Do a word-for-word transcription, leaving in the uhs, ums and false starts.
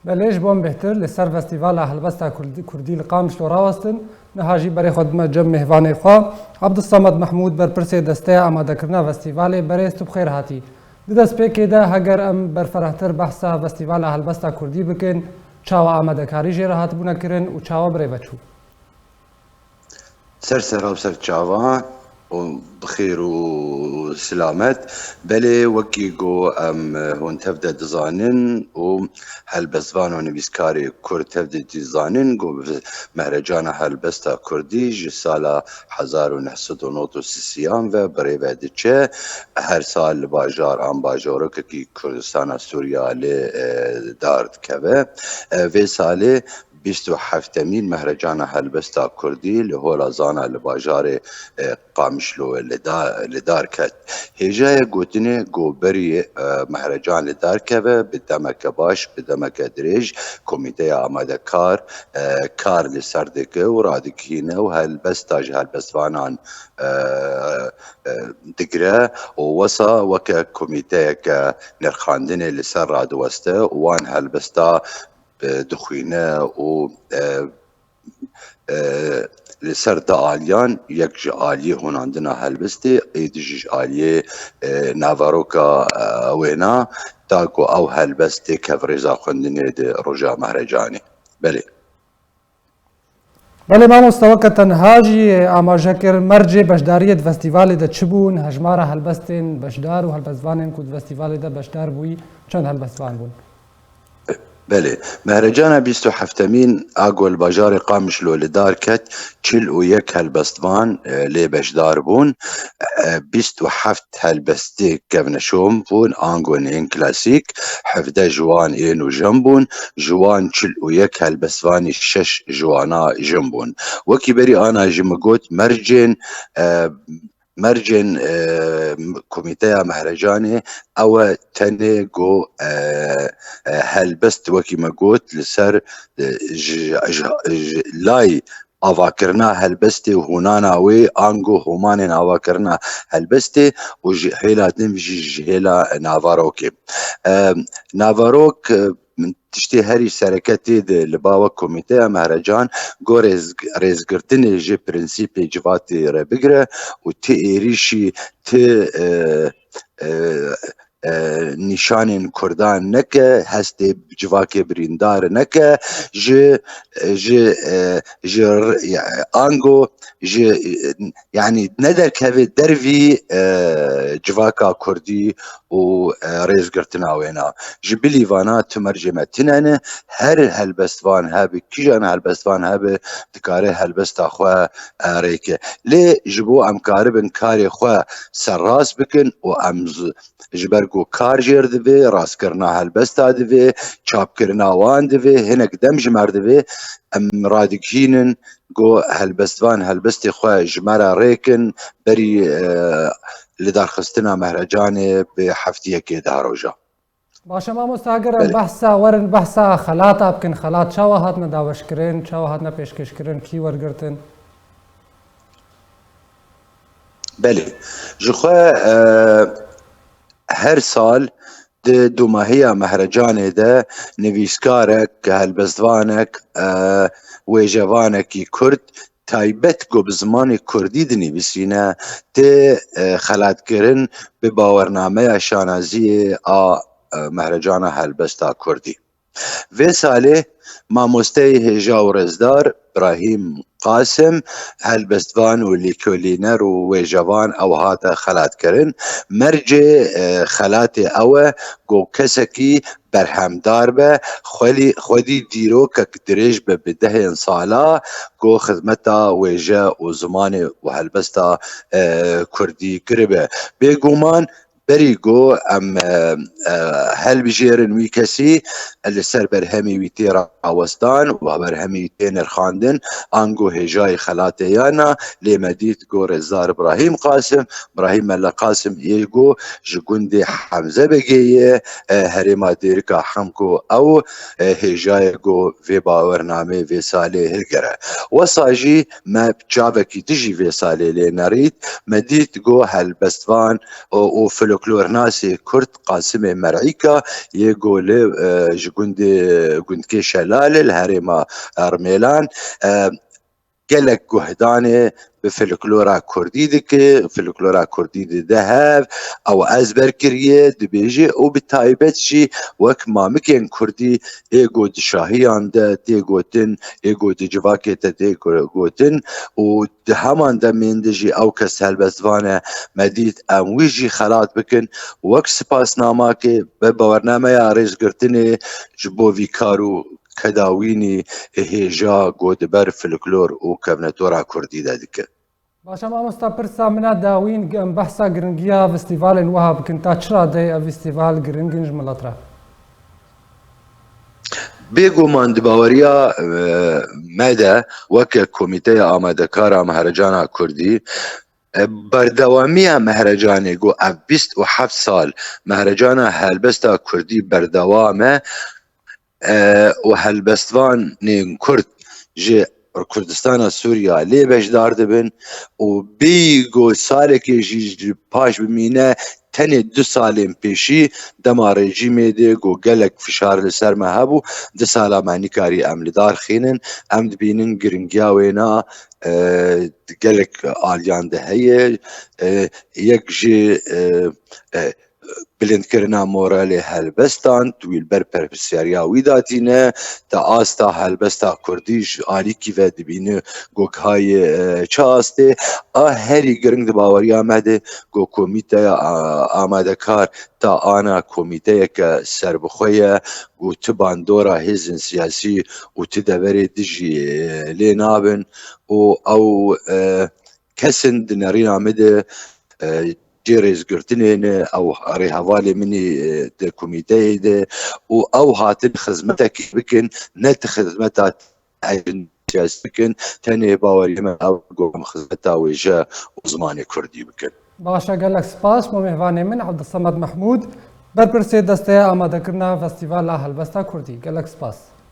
Belê, ji bo em bêhtir li ser Festîvala Helbesta Kurd-, Kurdî li Qamişlo rawestin, niha jî berê xwe dime cem mêvanê xwe. Abdulsamed Mehmûd, berpirsê Desteya Amadekirina Festîvalê, berêz tu bi xêr hatî. Di destpêkê de heger em berfirehtir behsa Festîvala Helbesta Kurdî bikin, çawa amadekarî jê re hatibûne kirin û çawa bi rê ve çû? Ser serra û ser çavan û bi xêr û silamet. Belê, wekî ku em hûn tev de dizanin û helbestvan û nivîskarê Kurd tev de dizanin ku Mehrecana Helbesta Kurdî ji sala hezar û neh sed û nod û sisiyan ve bi rê ve diçe. Her sal li bajar an bajorokekî Kurdistana Sûriya lê, e, dar dikeve. E, vê salê bîst û heftemîn Mehrecana Helbesta Kurdî li Hola Zana li bajarê, e, Qamişlo li da-, li dar ket. Hêjayê gotinê ku berî, e, Mehrecan li dar keve, bi demeke baş, bi demeke dirêj, komîteya amadekar, e, kar li ser dike û radikihîne û helbesta ji helbestvanan, e, e, digire û wesa weke komîteyeke nirxandinê li ser radiweste û wan helbesta e, dixwîne û, e, e, li ser du aliyan, yek ji aliyê hûnandina helbestê, ê dî jî ji aliyê, e, naveroka, e, wêna, ta ku ew helbest têkeve rêza xwendinê di roja Mehrecanê. Belê. Belê mamoste, weke te niha jî amaje kir, mercê beşdariyê di festîvalê de çi bûn, hejmara helbestên beşdar û helbestvanên ku di festîvalê de beşdar bûyî çend helbestvan bûn? Belê, Mehrecana bîst û heftemîn a ku li bajarê Qamişlo li dar ket, çil û yek helbestvan, e, lê beşdar bûn. E, bîst û heft helbestê kevneşom bûn, ango yên klasîk, hevdeh ji wan ê nûjen bûn, ji wan çil û yek helbestvanî şeş ji wana jin bûn. Wekî berî ana jî min got, mercên, e, mercên, e, komîteya Mehrecanê ew e tenê ku, e, e, helbest, wekî me got, li ser, e, ji, ji, ji lay avakirina helbestê û hûnana wê, ango hûmanên avakirina helbestê û ji hêla din jî ji hêla navarokê. E, navarok, e, tiştê herî sereke tê di li ba wek komîteya Mehrecan, go rêz-, rêzgirtinê ji prensîpê civatê re bigire û ti êrîşî, ti, e, e, e, nîşanên Kurdan neke, hestê civakê birîndar neke, ji, ji, e, ji r-, ya-, ango, ji, e, yanî ne derkeve dervî, e, civaka Kurdî û, e, rêzgirtina wêna. Ji bilî vana tu mercê me tine ne, her helbestvan hebe, kîjan helbestvan hebe, dikare helbesta xwe, e, rêke. Lê ji bo em karibin karê xwe serrast bikin û em z-, ji ber ku kar jêr divê, rastkirina helbesta divê, çapkirina wan divê, hinek dem ji me re divê, em radikihînin ku helbestvan helbestê xwe ji me re rêkin, berî, e, lidarxistina Mehrecanê bi heftiyekê deh roja. Baş e mamoste, heger em Belê. behsa, werin behsa xelata bikin, xelat çawa hatine daweşkirin, çawa hatine pêşkêşkirin, kî wergirtin? Belê. Ji xwe, e, her sal di dûmahiya Mehrecanê de nivîskarek, helbestvanek, e, wêjevanekî Kurd taybet ku bi zimanê Kurdî dinivîsîne, tê, e, xelatkirin bi bawernameya şanaziyê a, e, Mehrecana Helbesta Kurdî. Vê salê mamosteyê hêja û rêzdar Birahîm Qasim, helbestvan û lêkolîner û wêjevan ew hate xelatkirin. Mercê, e, xelatê ew e ku kesekî berhemdar be, xwelî-, xwedî dîrokek dirêj be bi dehên sala ku xizmeta wêje û zimanê û helbesta, e, Kurdî kiribe. Bêguman berî ku em, e, e, helbijêrin wî kesî, li ser berhemî wî tê rawestan û berhemî wî tê nirxandin, ango hêjayî xelatê ya na, lê me dît ku rêzdar Birahîm Qasim, Birahîm Mele Qasim yê ku ji gundê Hemze Begê ye, e, herêma Dêrika Hemko ew, e, hêjayê ku vê bawernameyê vê salê hilgere. Wesa jî me çavekî dijî vê salê lê nerît, me dît ku helbestvan û, û folklornasê Kurd Qasimê Mer'îka yê ku li, e, ji gundê, gundkê Şelale li herêma Ermêlan, e, gelek guhdanê bi folklora Kurdî dike, folklora Kurdî dide hev, ew ezber kiriye, dibêje û bi taybet jî wek mamikên Kurdî ê ku di şahiyan de tê gotin, ê ku di civakê te tê go-, gotin û di heman demên de jî ew kes helbestvan e, me dît em wî jî xelat bikin. Wek spasnamakê bi bawernameya rêzgirtinê ji bo vî kar û kedawînî hêja ku di ber folklor û kevnetora Kurdî de dike. Baş e mamosta, pirsa min a dawîn, em behsa giringiya festîvalên wiha bikin. Ta çi radeyê ev festîval giring in ji milet re? Bêguman di baweriya, e, me de weke Komîteya Amadekar a Mehercana Kurdî, e, berdewamiya mehrecanê ku ev bîst û heft sal mehrecana helbesta Kurdî berdewam e, e, û helbestvanên Kurd ji Kurdistana Sûriya lê beşdar dibin û bêyî ku salekê jî ji paş bimîne, tenê du salên pêşî dema rejîmê de ku gelek fişar li ser me hebû, du sala me nikarî em li dar xînin, em dibînin giringiya wêna, e, di gelek aliyan de heye. E, yek jî, e, e, bilindkirina moralê helbestan, tu wî li ber berpirsyariya wî datîne, te asta helbesta Kurdî ji alîkî ve dibîne ku gihayê, e, çi astê. A herî giring di baweriya me de ku komîteya, a, amadekar ta ana komîteyeke serbixwe ye, ku ti bandora hêzên siyasî û ti deverê dijî, e, lê nabin û ew, e, kes in di nerîna min de, e, cê rêzgirtinê ne, ew rêhevalê min î, e, di komîteyê de û ew hatin xizmetekê bikin, ne ti xizmeta siyasî bikin, tenê baweriyê me ew ku em xizmeta wêje û zimanê Kurdî bikin. Baş e, gelek spas bo mêvanê min, Abdulsamed Mehmûd, berpirsê Desteya Amadekirina Festîvala Helbesta Kurdî. Gelek spas.